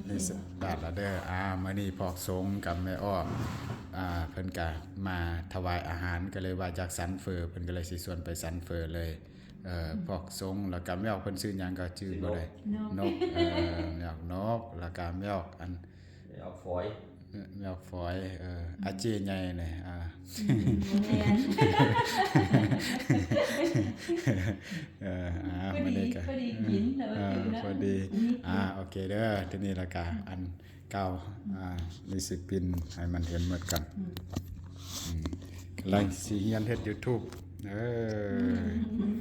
ນີ້ສະບາດລະເດີ. ອ່າ ມື້ນີ້ພອກສົງກັບແມ່ອອກ ອ່າ ເພິ່ນກະມາຖວາຍອາຫານ ກໍເລີຍວ່າຢາກສັນເຝີ ເພິ່ນກໍເລີຍຊິຊວນໄປສັນເຝີເລີຍ. ເອີ ອືມ ພອກສົງ ແລ້ວກະແມ່ອອກເພິ່ນຊື່ຫຍັງກໍຈື່ບໍ່ໄດ້. ນົກ ນົກ ເອີ ແມ່ອອກນົກ ແລ້ວກະແມ່ອອກອັນ ແມ່ອອກຝອຍ ແມ່ອອກຝອຍ ເອີ ອາເຈ້ໃຫຍ່ນີ້ ອ່າ ອືມ ບໍ່ແມ່ນ ເອີ ອ່າ ພໍດີ ມື້ນີ້ກໍ ພໍດີກິນ ແລ້ວກໍ ເອີ ຕື່ນແລ້ວ ພໍດີ ອືມ ອ່າ ໂອເຄເດີ. ທີນີ້ລະກະ ອືມ ອັນ ກ່າວ ອ່າ ຣີຊິປິນໃຫ້ມັນເຫັນໝົດກ່ອນ. ອືມ ອືມ ກຳລັງຊິຮຽນເຮັດຢູທູບ ເອີ ອືມ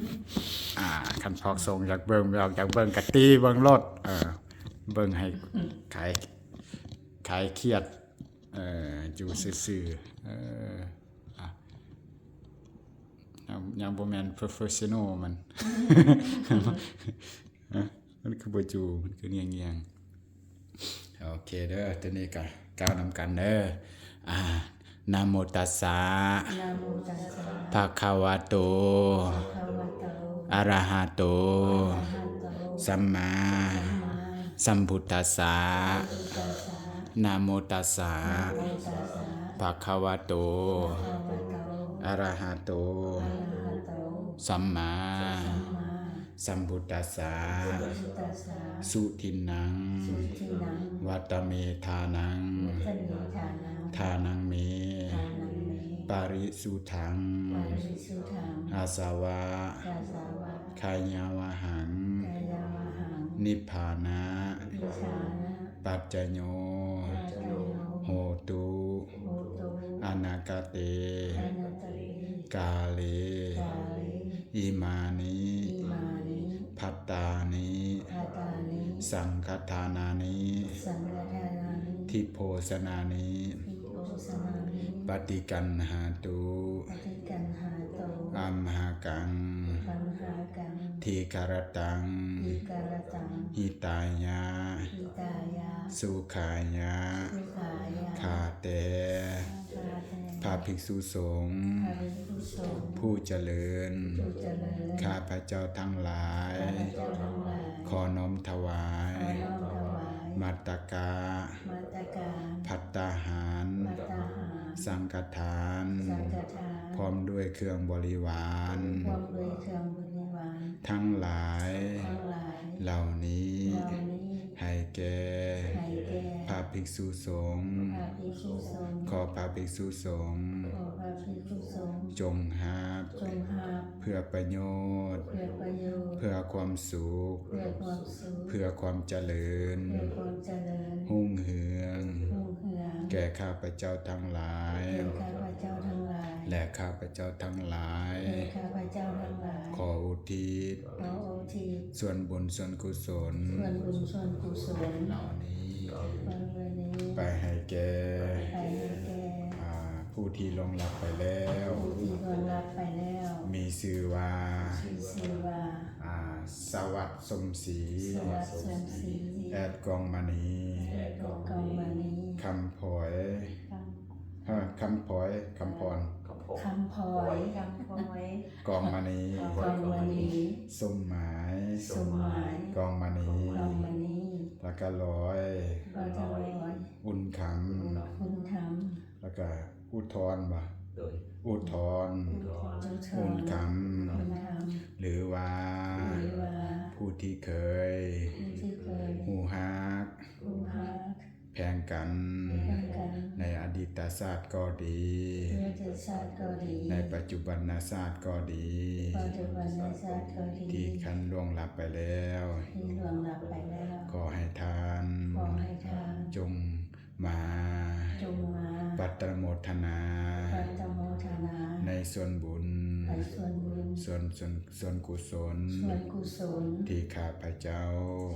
ອ່າ ຄັນພອກສົງຢາກເບິ່ງ ຢາກເບິ່ງກະຕີເບິ່ງໂລດ ເອີ ເບິ່ງໃຫ້ຄາຍ ຄາຍຄຽດ ເອີ ຢູ່ຊື່ໆ ເອີ ອ່າ ຍັງ ຍັງບໍ່ແມ່ນໂປຣເຟສຊັນນໍ ມັນ ອືມ ຮະ ມັນຄືບໍ່ຢູ່ ມັນຄືງຽງໆ. ໂອເຄເດີ ທີນີ້ກະກ່າວນຳກັນເດີ. ອ່າ ນະໂມຕັດສະ ນະໂມຕັດສະ ພະຄະວະໂຕ ພະຄະວະໂຕ ອະລະຫະໂຕ ອະລະຫະໂຕ ສຳມາ ສຳມາ ສຳພຸດທັດສະ ສຳພຸດທັດສະ ນະໂມຕັດສະ ນະໂມຕັດສະ ພະຄະວະໂຕ ພະຄະວະໂຕ ອະລະຫະໂຕ ອະລະຫະໂຕ ສຳມາ ສຳມາ ສຳພຸດທັດສະ ສຳພຸດທັດສະ ສຸທິນນັງ ສຸທິນນັງ ວັດຕະເມທານັງ ວັດຕະເມທານັງ ທານັງເມ ທານັງເມ ປະລິສຸດທັງ ປະລິສຸດທັງ ອາສະວະ ອາສະວະ ຂະຍາວະຫັງ ຂະຍາວະຫັງ ນິບພານະ ນິບພານະ ປັດຈະໂຍ ປັດຈະໂຍ ໂຫຕຸ ໂຫຕຸ ອະນາຄະເຕ ອະນາຄະເຕ ກາເລ ກາເລ ອິມານິ ອິມານິ ພັດຕານິ ພັດຕານິ ສັງຄະທານານິ ສັງຄະທານານິ ທິໂພຊະນານິ ທິໂພຊະນານິ ປະຕິກັນຫາຕຸ ປະຕິກັນຫາຕຸ ອັມຫະກັງ ອັມຫະກັງ ທີຄະຣະຕັງ ທີຄະຣະຕັງ ຫິຕາຍະ ຫິຕາຍະ ສຸຂາຍະ ສຸຂາຍະ ຂ້າແຕ່ ຂ້າແຕ່ ພະພິກສຸສົງ ພະພິກສຸສົງ ຜູ້ຈະເລີນ ຜູ້ຈະເລີນ ຂ້າພະເຈົ້າທັງຫຼາຍ ຂ້າພະເຈົ້າທັງຫຼາຍ ຂໍນ້ອມຖວາຍ ຂໍນ້ອມຖວາຍ ມັດຕະກະ ມັດຕະກະ ພັດຕາຫານ ພັດຕາຫານ ສັງຄະທານ ສັງຄະທານ ພ້ອມດ້ວຍເຄື່ອງບໍລິວານ ພ້ອມດ້ວຍເຄື່ອງບໍລິວານ ທັງຫຼາຍ ທັງຫຼາຍ ເຫຼົ່ານີ້ ເຫຼົ່ານີ້ ໃຫ້ແກ່ ໃຫ້ແກ່ ພະພິກສຸສົງ ພະພິກສຸສົງ ຂໍພະພິກສຸສົງ ຂໍພະພິກສຸສົງ ຈົ່ງຮັບ ຈົ່ງຮັບ ເພື່ອປະໂຫຍດ ເພື່ອປະໂຫຍດ ເພື່ອຄວາມສຸກ ເພື່ອຄວາມສຸກ ເພື່ອຄວາມຈະເລີນ ເພື່ອຄວາມຈະເລີນ ຮຸ່ງເຮືອງ ຮຸ່ງເຮືອງ ແກ່ຂ້າພະເຈົ້າທັງຫຼາຍ ແກ່ຂ້າພະເຈົ້າທັງຫຼາຍ ແລະ ຂ້າພະເຈົ້າທັງຫຼາຍ ແລະ ຂ້າພະເຈົ້າທັງຫຼາຍ ຂໍອຸທິດ ຂໍອຸທິດ ສ່ວນບຸນສ່ວນກຸສົນ ສ່ວນບຸນສ່ວນກຸສົນ ເຫຼົ່ານີ້ ເຫຼົ່ານີ້ ໄປໃຫ້ແກ່ ໄປໃຫ້ແກ່ ອ່າ ຜູ້ທີ່ລ່ວງລັບໄປແລ້ວ ຜູ້ທີ່ລ່ວງລັບໄປແລ້ວ ມີຊື່ວ່າ ມີຊື່ວ່າ ອ່າ ສະຫວັດສົມສີ ສະຫວັດສົມສີ ແອດ ກອງມະນີ ແອດ ກອງມະນີ ຄຳພອຍ ຄຳ ເອີ ຄຳພອຍ ຄຳພອນ ຄຳພອຍ ຄຳພອຍ ກອງມະນີ ກອງມະນີ ສົມໝາຍ ສົມໝາຍ ກອງມະນີ ກອງມະນີ ແລ້ວກະລອຍ ແລ້ວກະລອຍ ອຸ່ນຄຳ ອຸ່ນຄຳ ແລ້ວກະອຸທອນບໍ່? ໂດຍ ອຸທອນ ອຸທອນ ອຸ່ນຄຳ ອຸ່ນຄຳ ຫຼືວ່າ ຫຼືວ່າ ຜູ້ທີ່ເຄີຍ ຜູ້ທີ່ເຄີຍ ຮູ້ຮັກ ຮູ້ຮັກ ແພງກັນ ແພງກັນ ໃນອະດີດຕະຊາດກໍດີ ໃນອະດີດຕະຊາດກໍດີ ໃນປັດຈຸບັນນະຊາດກໍດີ ປັດຈຸບັນນະຊາດກໍດີ ທີ່ຄັນລ່ວງລັບໄປແລ້ວ ທີ່ລ່ວງລັບໄປແລ້ວ ຂໍໃຫ້ທ່ານ ຂໍໃຫ້ທ່ານ ຈົ່ງມາ ຈົ່ງມາ ປັດຕະໂມທະນາ ປັດຕະໂມທະນາ ໃນສ່ວນບຸນ ໃນສ່ວນບຸນ ສ່ວນ ສ່ວນ ສ່ວນກຸສົນ ສ່ວນກຸສົນ ທີ່ຂ້າພະເຈົ້າ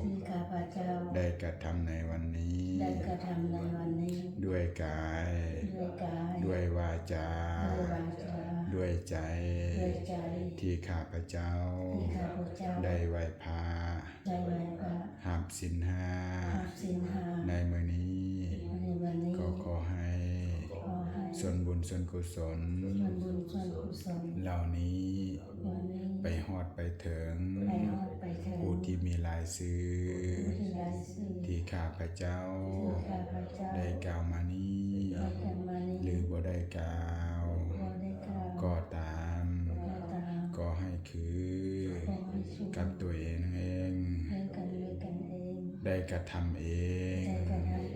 ທີ່ຂ້າພະເຈົ້າ ໄດ້ກະທຳໃນວັນນີ້ ໄດ້ກະທຳໃນວັນນີ້ ດ້ວຍກາຍ ດ້ວຍກາຍ ດ້ວຍວາຈາ ດ້ວຍວາຈາ ດ້ວຍໃຈ ດ້ວຍໃຈ ທີ່ຂ້າພະເຈົ້າ ທີ່ຂ້າພະເຈົ້າ ໄດ້ໄຫວ້ພະ ໄດ້ໄຫວ້ພະ ຮັບສິນຫ້າ ຮັບສິນຫ້າ ໃນມື້ນີ້ ໃນມື້ນີ້ ກໍຂໍໃຫ້ ຂໍໃຫ້ ສ່ວນບຸນສ່ວນກຸສົນ ສ່ວນບຸນສ່ວນກຸສົນເຫຼົ່ານີ້ ເຫຼົ່ານີ້ ໄປຮອດໄປເຖິງ ໄປຮອດໄປເຖິງ ຜູ້ທີ່ມີລາຍຊື່ ຜູ້ທີ່ມີລາຍຊື່ ທີ່ຂ້າພະເຈົ້າ ທີ່ຂ້າພະເຈົ້າ ໄດ້ກ່າວມານີ້ ໄດ້ກ່າວມານີ້ ຫຼືບໍ່ໄດ້ກ່າວ ບໍ່ໄດ້ກ່າວ ກໍຕາມ ກໍຕາມ ຂໍໃຫ້ຄື ຂໍໃຫ້ຄື ກັບຕົວເອງເອງ ໃຫ້ກັບຕົວເອງເອງ ໄດ້ກະທຳເອງ ໄດ້ກະທຳເອງ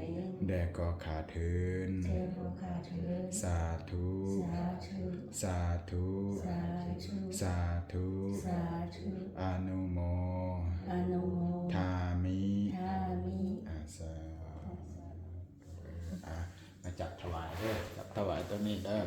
ແດ່ກໍຂ້າເທີ້ນ ແດ່ກໍຂ້າເທີ້ນ ສາທຸ ສາທຸ ສາທຸ ສາທຸ ສາທຸ ສາທຸ ອະນຸໂມ ອະນຸໂມ ທາມິ ທາມິ ອາ ສາ ອາ ມາຈັບຖວາຍເດີ ຈັບຖວາຍຕົວນີ້ເດີ.